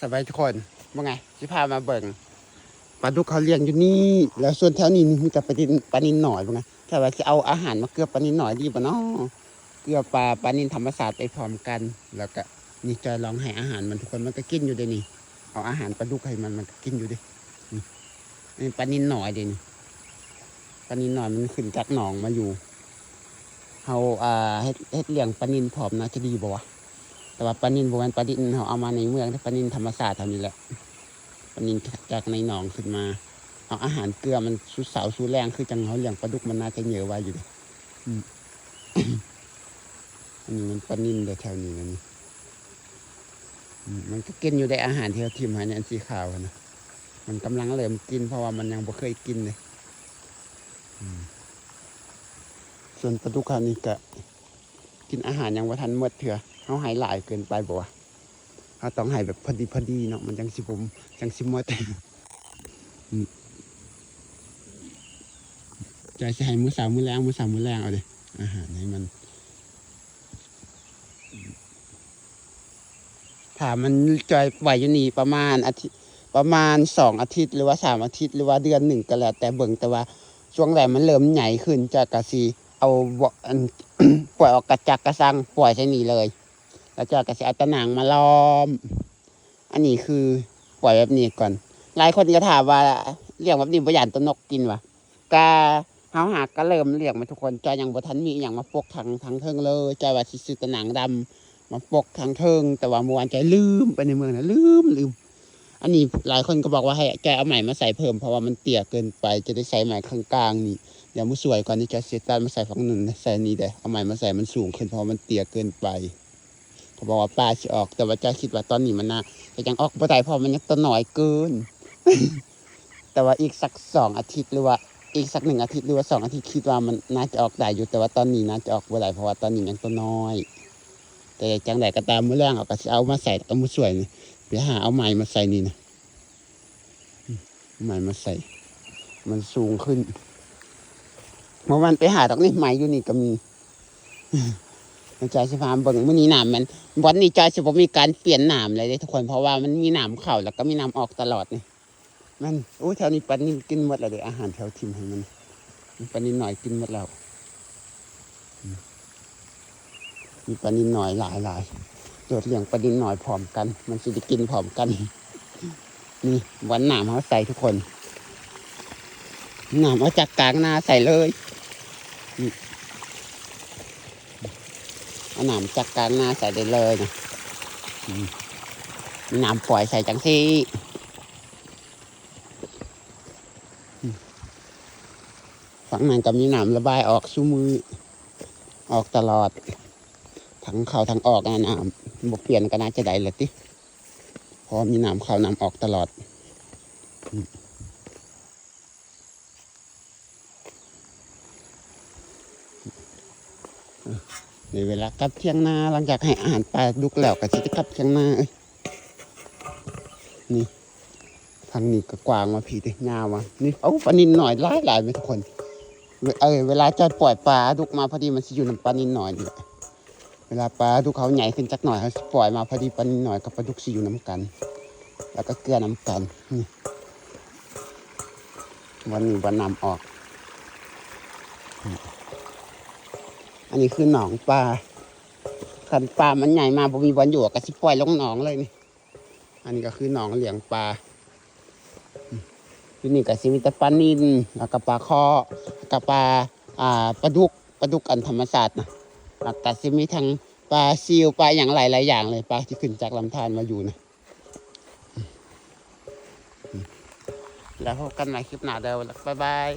ສະບາຍດີທຸກຄົນ ເບິ່ງໄງ ຊິພາມາເບິ່ງປາດຸກເຂົາລ້ຽງຢູ່ນີ້ ແລ້ວສ່ວນແຖວນີ້ມີແຕ່ປານິນ ປານິນນ້ອຍ ເບິ່ງໄງ ຖ້າວ່າຊິເອົາອາຫານມາເກືອປານິນນ້ອຍດີບໍ່ນໍ ເກືອປາ ປານິນທຳມະຊາດໄປພ້ອມກັນ ແລ້ວກະນີ້ຈອຍລອງໃຫ້ອາຫານມັນ ທຸກຄົນ ມັນກະກິນຢູ່ເດ້ນີ້ ເອົາອາຫານປາດຸກໃຫ້ມັນ ມັນກະກິນຢູ່ເດ້ ນີ້ ນີ້ປານິນນ້ອຍເດ້ນີ້ ປານິນນ້ອຍມັນຂຶ້ນຈາກໜອງມາຢູ່ ເຮົາ ອ່າ ເຮັດ ເຮັດລ້ຽງປານິນພ້ອມ ໜ້າຈະດີບໍ່ວະ? ແຕ່ວ່າປານິນບໍ່ແມ່ນປານິນເຮົາເອົາມາໃນເມືອງເດ້ ປານິນທຳມະຊາດເຮົານີ້ແຫຼະ ປານິນຈາກໃນໜອງຂຶ້ນມາ ເອົາອາຫານເກືອມັນສູ່ເຊົ້າສູ່ແລງ ຄືຈັ່ງເຮົາລ້ຽງປາດຸກ ມັນໜ້າຈະເຫຍື້ອໄວຢູ່ເດ້ ອືມ ອັນນີ້ມັນປານິນເດ້ ແຖວນີ້ນະນີ້ ອືມ ມັນກະກິນຢູ່ໄດ໋ ອາຫານທີ່ເຮົາຖິ້ມໃຫ້ໃນອັນສີຂາວຫັ້ນນະ ມັນກຳລັງເລີ່ມກິນ ເພາະວ່າມັນຍັງບໍ່ເຄີຍກິນເດ້ ອືມ ສ່ວນປາດຸກເຮົານີ້ກະກິນອາຫານຍັງບໍ່ທັນໝົດເທື່ອ ເຮົາໃຫ້ຫຼາຍເກີນໄປບໍ່ວະ? ເຮົາຕ້ອງໃຫ້ແບບພໍດີໆເນາະ ມັນຈັ່ງຊິບໍ່ ຈັ່ງຊິໝົດ ອືມ ຈອຍຊິໃຫ້ມື້ເຊົ້າມື້ແລງ ມື້ເຊົ້າມື້ແລງເອົາເດ້ ອາຫານໃຫ້ມັນ ຖ້າມັນຈອຍໄວ້ຢູ່ນີ້ປະມານອາທິດ ປະມານສອງອາທິດ ຫຼືວ່າສາມອາທິດ ຫຼືວ່າເດືອນໜຶ່ງ ກະແລ້ວແຕ່ເບິ່ງ ແຕ່ວ່າຊ່ວງໃດມັນເລີ່ມໃຫຍ່ຂຶ້ນ ຈອຍກະຊິເອົາ ອັນ ປ່ອຍອອກກະຈັກກະຊັງ ປ່ອຍໃສ່ນີ້ເລີຍ ແລ້ວຈອຍກະຊິເອົາຕາໜ່າງມາລ້ອມ ອັນນີ້ຄືປ່ອຍແບບນີ້ກ່ອນ ຫຼາຍຄົນກະຖາມວ່າລ້ຽງແບບນີ້ບໍ່ຢ້ານໂຕນົກກິນຫວາ? ກະ ເຮົາຫາກະເລີ່ມລ້ຽງມາທຸກຄົນ ຈອຍຍັງບໍ່ທັນມີອີ່ຫຍັງມາປົກທາງ ທາງເທິງເລີຍ ຈອຍວ່າຊິຊື້ຕາໜ່າງດຳມາປົກທາງເທິງ ແຕ່ວ່າມື້ວານຈອຍລືມໄປໃນເມືອງນະ ລືມ ລືມ ອັນນີ້ຫຼາຍຄົນກະບອກວ່າໃຫ້ຈອຍເອົາໄມ້ມາໃສ່ເພີ່ມ ເພາະວ່າມັນເຕ້ຍເກີນໄປ ຈະໄດ້ໃສ່ໄມ້ຂ້າງກາງນີ້ ດຽວມື້ສວຍກ່ອນນີ້ຈອຍຊິຕັດມາໃສ່ຝັ່ງນັ້ນ ໃສ່ນີ້ເດ້ ເອົາໄມ້ມາໃສ່ມັນສູງຂຶ້ນ ເພາະວ່າມັນເຕ້ຍເກີນໄປ. ເຂົາບອກວ່າປາຊິອອກ ແຕ່ວ່າຈອຍຄິດວ່າຕອນນີ້ມັນໜ້າຈະຍັງອອກບໍ່ໄດ້ ເພາະວ່າມັນຍັງໂຕນ້ອຍເກີນ ແຕ່ວ່າອີກສັກສອງອາທິດ ຫຼືວ່າອີກສັກໜຶ່ງອາທິດ ຫຼືວ່າສອງອາທິດ ຄິດວ່າມັນໜ້າຈະອອກໄດ້ຢູ່ ແຕ່ວ່າຕອນນີ້ໜ້າຈະອອກບໍ່ໄດ້ ເພາະວ່າຕອນນີ້ຍັງໂຕນ້ອຍ ແຕ່ຈັ່ງໃດກະຕາມ ມື້ແລງເຮົາກະຊິເອົາມາໃສ່ ເອົາມາຊ່ວຍນີ້ ໄປຫາເອົາໄມ້ມາໃສ່ນີ້ນະ. ໄມ້ມາໃສ່ ມັນສູງຂຶ້ນ ເມື່ອວານໄປຫາດອກນີ້ ໄມ້ຢູ່ນີ້ກະມີ ຈອຍຊິພາເບິ່ງ ມື້ນີ້ນ້ຳມັນ ບ່ອນນີ້ຈອຍຊິບໍ່ມີການປ່ຽນນ້ຳເລີຍເດ້ທຸກຄົນ ເພາະວ່າມັນມີນ້ຳເຂົ້າ ແລ້ວກະມີນ້ຳອອກຕະຫຼອດນີ້ ມັນ ໂອ້ຍ ແຖວນີ້ປານິນກິນໝົດແລ້ວເດ້ ອາຫານທີ່ເຮົາຖິ້ມໃຫ້ມັນ ປານິນນ້ອຍກິນໝົດແລ້ວ ອືມ ມີປານິນນ້ອຍຫຼາຍໆ ໂດດລ້ຽງປານິນນ້ອຍພ້ອມກັນ ມັນຊິໄດ້ກິນພ້ອມກັນ ນີ້ບ່ອນນ້ຳເຮົາໃສ່ທຸກຄົນ ນ້ຳເອົາຈາກກາງນາໃສ່ເລີຍ ນີ້ ເອົານ້ຳຈາກກາງນາໃສ່ໄດ້ເລີຍນະ ອືມ ມີນ້ຳປ່ອຍໃສ່ຈັ່ງຊີ້. ອືມ ຝັ່ງນັ້ນກະມີນ້ຳລະບາຍອອກຊຸມື້ ອອກຕະຫຼອດ ທັງເຂົ້າທັງອອກ ອັນ ນ້ຳບໍ່ປ່ຽນກະໜ້າຈະໄດ້ລະຕິ ເພາະວ່າມີນ້ຳເຂົ້ານ້ຳອອກຕະຫຼອດ ອືມ. ໄດ້ເວລາກັບຖຽງນາ ຫຼັງຈາກໃຫ້ອາຫານປາດຸກແລ້ວ ກະຊິໄດ້ກັບຖຽງນາ ເອີຍ ນີ້ ທາງນີ້ກະກວ້າງວ່າພີ້ເດ້ ຍາວວ່າ ນີ້ ເອົາ ປານິນນ້ອຍຫຼາຍໆ ແມ່ນທຸກຄົນ ເອີ ເວລາຈອຍປ່ອຍປາດຸກມາພໍດີ ມັນຊິຢູ່ນຳປານິນນ້ອຍນີ້ແຫຼະ. ເວລາປາດຸກເຮົາໃຫຍ່ຂຶ້ນຈັກໜ້ອຍ ເຮົາຊິປ່ອຍມາພໍດີ ປານິນນ້ອຍກັບປາດຸກຊິຢູ່ນຳກັນ ແລ້ວກະເກືອນຳກັນ ນີ້ ບ່ອນນີ້ບ່ອນນ້ຳອອກ ອັນນີ້ຄືໜອງປາ ຄັນປາມັນໃຫຍ່ມາບໍ່ມີບ່ອນຢູ່ ກະຊິປ່ອຍລົງໜອງເລີຍນີ້ ອັນນີ້ກະຄືໜອງລ້ຽງປາ ຢູ່ນີ້ກະຊິມີແຕ່ປານິນ ແລ້ວກະປາຄໍ້ ແລ້ວກະປາ ອ່າ ປາດຸກ ປາດຸກອັນທຳມະຊາດນະ ແລ້ວກະຊິມີທັງປາຊິວ ປາຫຍັງຫຼາຍໆຢ່າງເລີຍ ປາທີ່ຂຶ້ນຈາກລຳທານມາຢູ່ນະ ແລ້ວພົບກັນໃໝ່ຄລິບໜ້າເດີ ບາຍບາຍ.